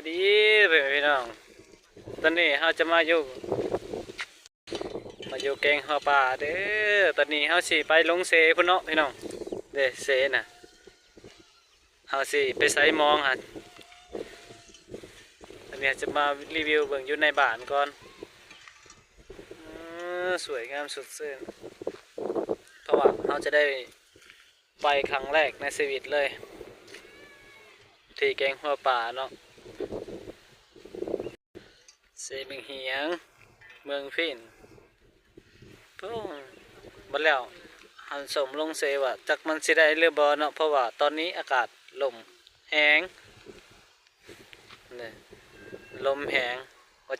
ດີພີ່ນ້ອງ ຕອນນີ້ເຮົາຈະມາຢູ່ ມາຢູ່ແກ້ງຫົວປາເດີ. ຕອນນີ້ເຮົາຊິໄປລົງເຊພຸ້ນເນາະພີ່ນ້ອງ ເດ້ເຊນະ ເຮົາຊິໄປໃສ່ມອງຫັ້ນ. ຕອນນີ້ເຮົາຈະມາຣີວິວເບິ່ງຢູ່ໃນບ້ານກ່ອນ. ເອີ ສວຍງາມສົດຊື່ນ ເພາະວ່າເຮົາຈະໄດ້ໄປຄັ້ງແລກໃນຊີວິດເລີຍ ທີ່ແກ້ງຫົວປາເນາະ. ເຊບັງຫຽງ ເມືອງພີນ ໂອ້ ບັດແລ້ວ ເຮົາຊົມລົງເຊວ່າ ຈັກມັນຊິໄດ້ຫຼືບໍ່ເນາະ ເພາະວ່າຕອນນີ້ອາກາດລົມແຮງ ນີ້ ລົມແຮງ